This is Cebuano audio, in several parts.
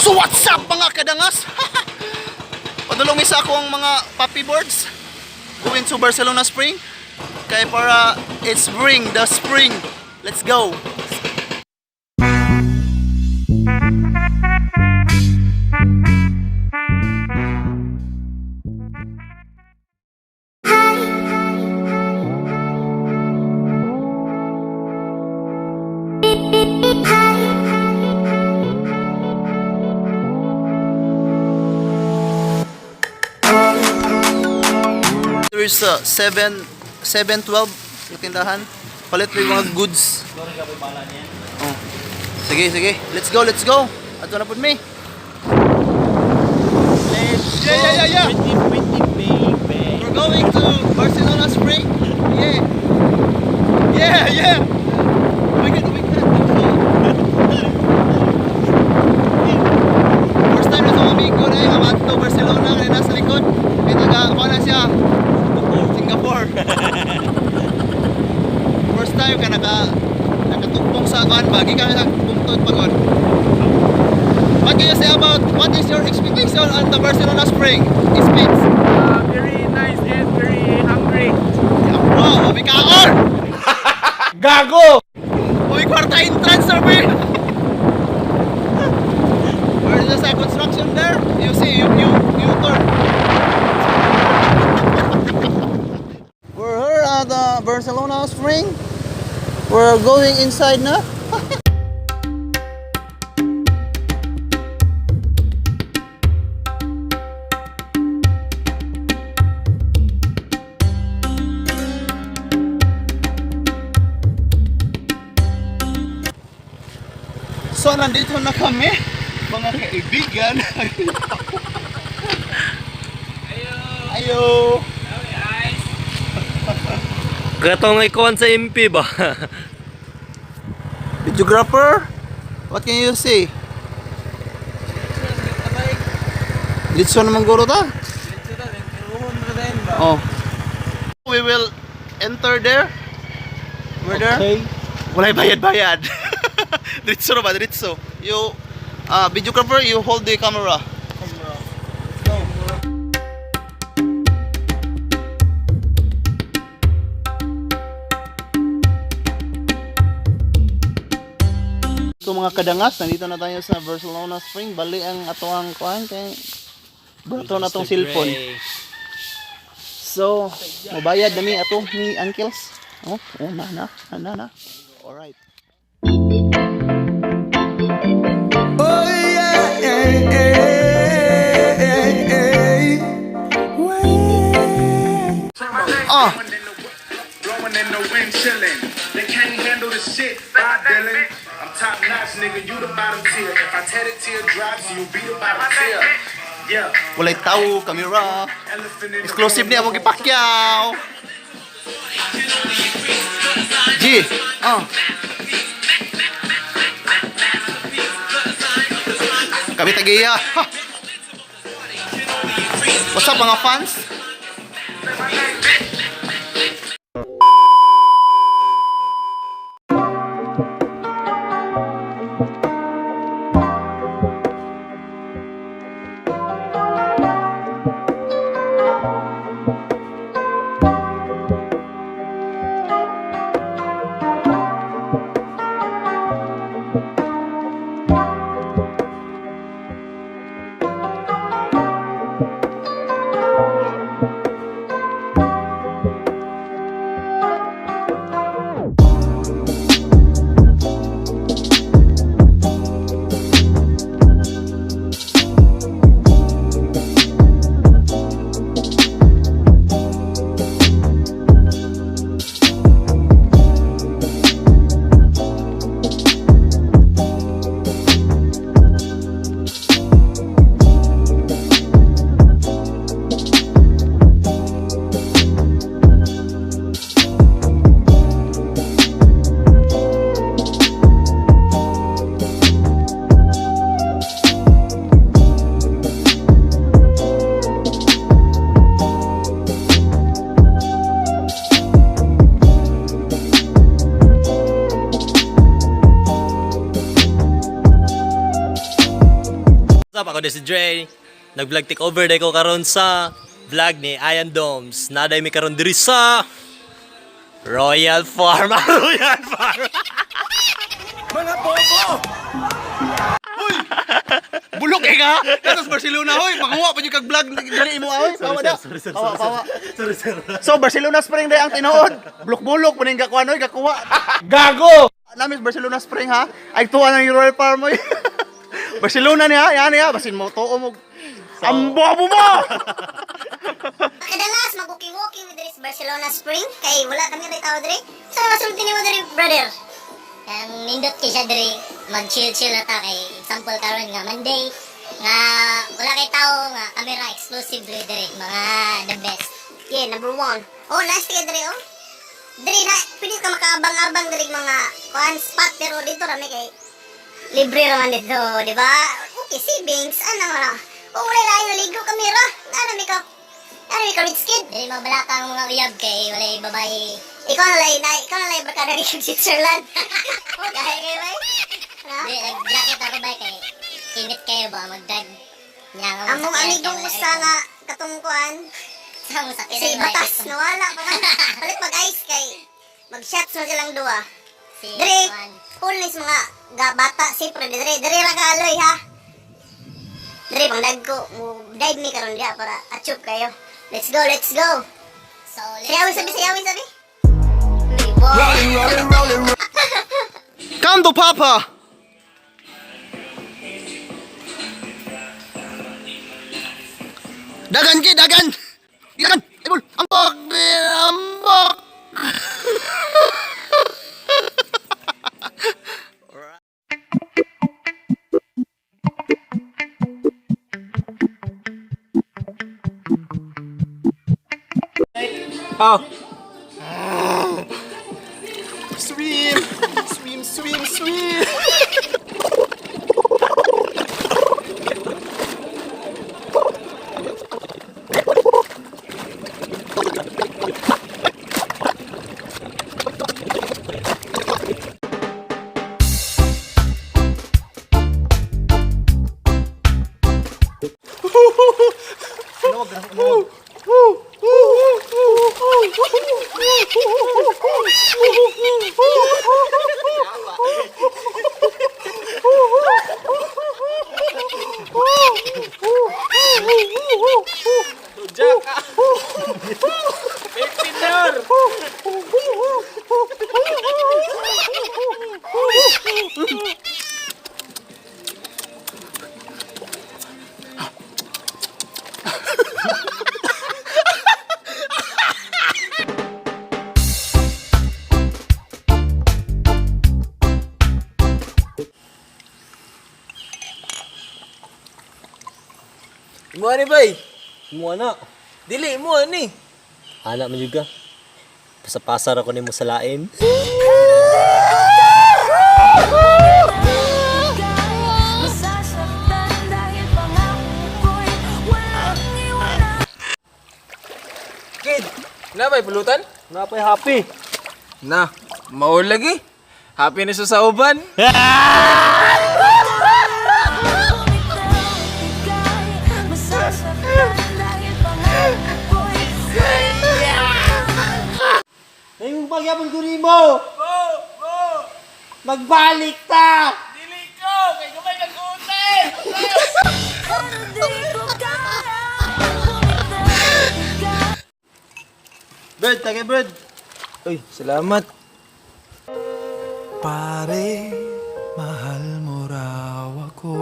So what's up, mga kadangas? Padulong isa ako ang mga puppy boards going to Barcelona Spring. Kaya para it's spring, the spring. Let's go. There is a 7 712 na tindahan. Palit mo yung mga goods. Oh. Sige, sige. Let's go, let's go. Ato na pud mi. Let's Yeah. Pretty, pretty baby. We're going to Barcelona Spring. Yeah. Yeah. Oh my God, oh my God. First time na sa amigo na yung to Barcelona kaya nasa likod. May taga, ako na siya. Singapore. First time ka nakatugpong sa kuan ba? Gikan sa bungtod pagod. What can you say about what is your expectation on the Barcelona Spring? Speaks. Very nice and very hungry. Bro, mami kaon! Gago! Uy, kwarta entrance, sir, boy! Where is the construction there? You see, you turn. We're here at the Barcelona Spring. We're going inside na. So, nandito na kami, mga kaibigan. Ayo! Ayo! Katong ikuan sa MP ba? Videographer, what can you say? Litso naman guro ta. Oh. We will enter there. We're there. Okay. Walay bayad-bayad. Diretso na ba? Diretso. You, videographer, you hold the camera. Let's go. So mga kadangas, nandito na tayo sa Barcelona Spring. Bali ang ato ang kuan kay brato na tong cellphone. So, mabayad na mi ato ni uncles. Oh, na na na na na. All right. Oh yeah. Ah, Blowing in the wind, chillin'. They can't handle the shit. Bye, Dylan. I'm top notch, nigga. You the bottom tier. If I tear the tear drops, you be the bottom tier. Yeah. Walay tao, camera. Elephant in the Exclusive room. ni among gipakyaw. G. Oh. Kami tagiya. Ha. What's up, mga fans? What's up? Ako din si Dre. Nag-vlog take over day ko karon sa vlog ni Ian Doms. Naday mi karon diri sa Royal Farm. Royal Farm. Mga bobo! Bulok eh ka! Tapos Barcelona, hoy! Manguha pa yung kag-vlog diri mo, hoy! Pawa da! Pawa, pawa. Sorry, sir. So, Barcelona Spring day ang tinuod. Bulok-bulok, pa gakuha, hoy, gakuha. Gago! Namin Barcelona Spring, ha? Ay, tuwa ng Royal Farm, hoy! Barcelona niya, yan niya. Basin mo, tuo mo. Ang bobo mo! Kadalas mag-walking-walking diri sa Barcelona Spring kay wala kami rin tao diri. Sa masulti nimo diri, brother? Ang nindot kay siya diri, mag-chill-chill na ta kay example karon nga Monday nga wala kay tao nga kamera exclusively diri, mga the best. Yeah, number one. Oh, nice kay diri oh. Diri na pwede ka makaabang-abang diri mga kuan spot pero dito rami kay libre ra man dito, di ba? Okay, savings ano na. Oh, wala lain naligo kamera. Ano mi ka ano ikaw rich kid? Dili mabalaka ang mga uyab kay walay babae. Ikaw na lay, na, ikaw na lay barkada ni Switzerland. Oh, dahil kayo bay. Di, nag-jacket ako bay kay init kayo ba mag-drive. Among amigong usa nga katong kuan. Si Batas nawala pa man. Palit mag ice kay mag-shots man silang duwa. Dre, full ni sa mga ga bata siyempre dre, dre ra ka aloy ha. Dre pang dagko mo dive mi karon diha para achup kayo. Let's go, let's go. So, sayawin sabi, sayawin sabi. Rolling, rolling, rolling, Come to Papa! Dagan ki, dagan! Dagan! Ibol! Ambok! Ambok! Oh. Swim! Swim, swim, swim! Pinor! Mo ani bay? Mo na. Dili mo ani. Ana man jud ka. Pasapasar ako nimo sa lain. Masasaktan dahil pangako ko'y walang iwanan. Kid, na bay pulutan? Napay happy. Na, mao lagi. Happy na siya sa uban. Bumitaw ika'y masasaktan dahil pangako ko'y walang iwanan. Nayong pagyapon ko nimo. Magbalik ta. Dili ko kay gamay kag utay. Pero di ko kaya bumitaw ika'y Bird, tagay bird. Uy, salamat. Pare, mahal mo raw ako.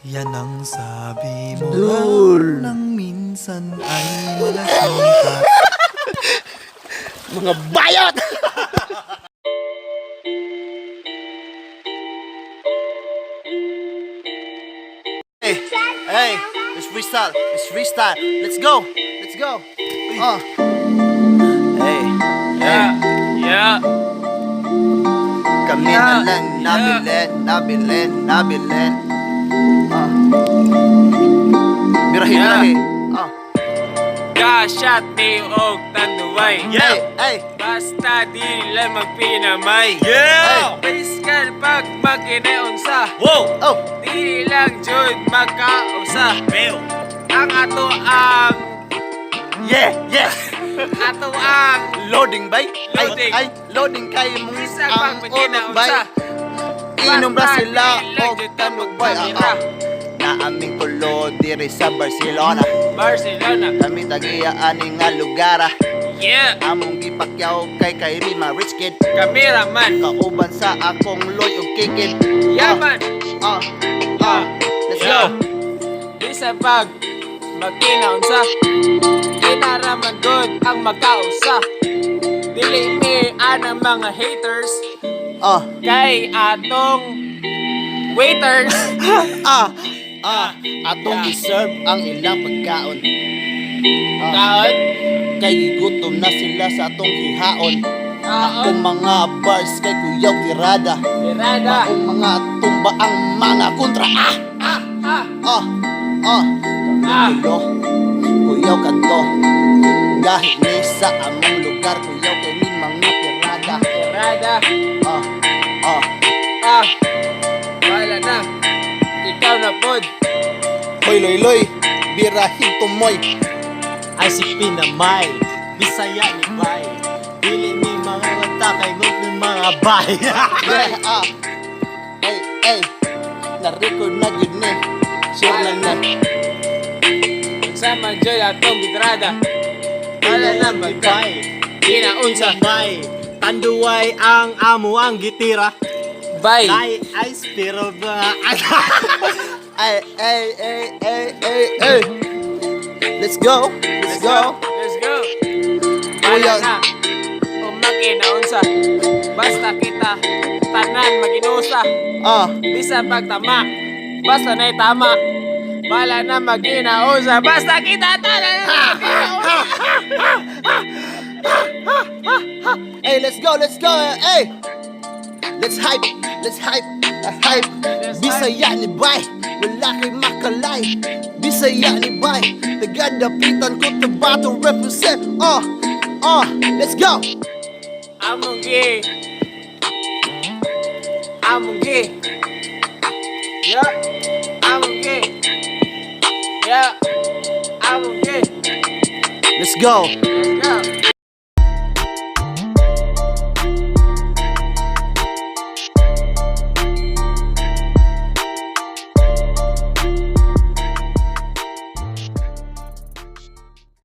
Yan ang sabi mo raw nang minsan ay lasing ka. Mga bayot! Hey, hey, it's freestyle, it's freestyle. Let's go, let's go. Hey, hey. Yeah. Kami na lang nabilin, nabilin, nabilin. Ah. Birahe, Yeah. birahe. Ah. Ga-shot ni og Tanduay. Yeah! Ay, Basta di lang magpinamay. Yeah! Piskal pag maginaunsa. Wow! oh, Di lang jud magkausa. Beo! Ang ato ang yeah. Ato ang Loading bay. Ay, Loading. ay, loading kay mong Bisan ang pag ulog bay. maginaunsa. Inom ra Basta sila di lang og jud ta tanubay. magpamira. Na aming tulo diri sa Barcelona. Barcelona. Kami tagiya ani nga lugar. Ah. Yeah. Among gipakyaw kay kay Rima rich kid. Cameraman. Kauban sa akong loy og kikid. Yaman. Ah. Let's go. Yeah. Bisan pag magkinaunsa. Kinaraman good ang magkausa. Dili mi anang mga haters kay atong waiters. Ah. Atong i-serve ang ilang pagkaon. Kaon. Kay gigutom na sila sa atong hihaon. Kaon. Akong mga bars kay Kuyaw Tirada. Tirada. Akong mga tumba ang mga kontra. Ah! Ah. Ah! Ah! Ah. Kulo, Kuyaw kanto. Dahil ni sa among lugar, Kuyaw kay mi mga tirada. Tirada. Ah! Ah! Ah. Wala na. Ikaw na pod. Hoy loy loy, birahin tumoy. Ay si Pinamay, Bisaya ni Bay. Dili ni mga mata kay ngot ni mga bay. Yeah, ah. Ay, ay. Na-record na gud ni. Sure na na. Sama joy atong bitrada. Wala na magka. Bay. Ginaunsa. Bay. Tanduay ang amo ang gitira. Bye. Ay ice pero ba Ay, ay, ay, ay, ay, ay. Let's go. Let's go. Let's go. Kuya. Wala na. O maginaunsa. Basta kita tanan maginusa. Ah. Bisan pagtama. Basta na'y tama. Bala na maginausa. Basta kita tanan maginausa. Hey, let's go, let's go. Hey. Let's hype. Let's hype. Hype. Let's Bisaya ni Bay. Wala kay makalay. Bisaya ni Bay. Tagadapitan ko to battle represent. Ah. Ah. Let's go. Among gi. Among gi. Yeah. Among gi. Yeah. Among gi. Let's go. Let's go.